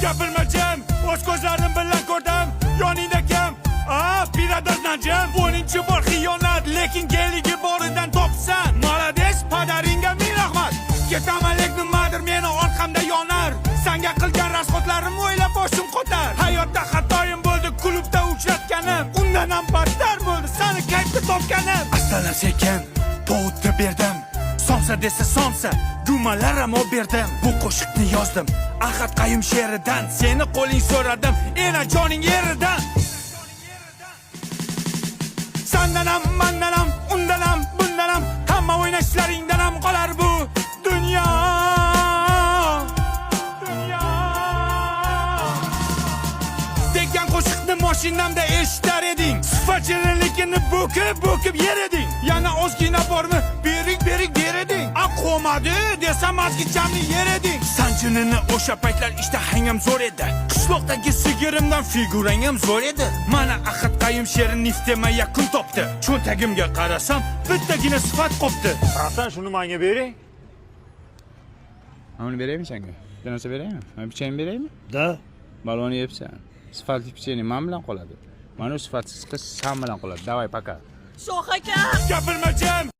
Gapirma jim, o'z ko'zlarim bilan ko'rdim. Yoningda kim? A, Pirador Najim. 10-bor xiyonat, lekin keligi boridan topsan. Молодец, padaringga ming rahmat. Ketaman, lekin nimadir meni orqamda yonar. Sanga qilgan расход larim o'ylab boshim qotar. Hayotda xatoyim bo'ldi, klubda uchratganim. Undan ham battar bo'ldi sani kayfda topganim. Astalar sekin povutni berdim. Somsa desa somsa, gumalar ham olib berdim. Bu qo'shiqni yozdim Ahad Qayum she'ridan. Seni qo'ling so'radim enajoning yeridan. Sandan ham, mandan ham, undan ham, bundan ham, hamma o'ynashlaringdan ham qolar bu dunyo. Dunyo. Degan qo'shiqni mashinamda eshitar eding. Sifat shirinligini bo'kib bo'kib yer eding. Yana ozgina bormi, bering, bering der eding. A, qo'madi desam, ozgichamni yer eding. Sanjinini o'sha paytlar ishtahang ham zo'r edi. Qishloqdagi sigirimdan figurang ham zo'r edi. Mana Ahad Qayum she'ri niftema yakun topdi. Cho'ntagimga qarasam, bittagina sifat qopti. Братан, shuni menga bering. Mana buni beraymi senga? Bitta narsa beraymi? Mana pechenye beraymi? Да. Baloni yebsan. Sifatli pechenye man bilan qoladi. Mana u sifatsiz qiz san bilan qoladi. Давай, пока. Shoh aka! Gapirma jim.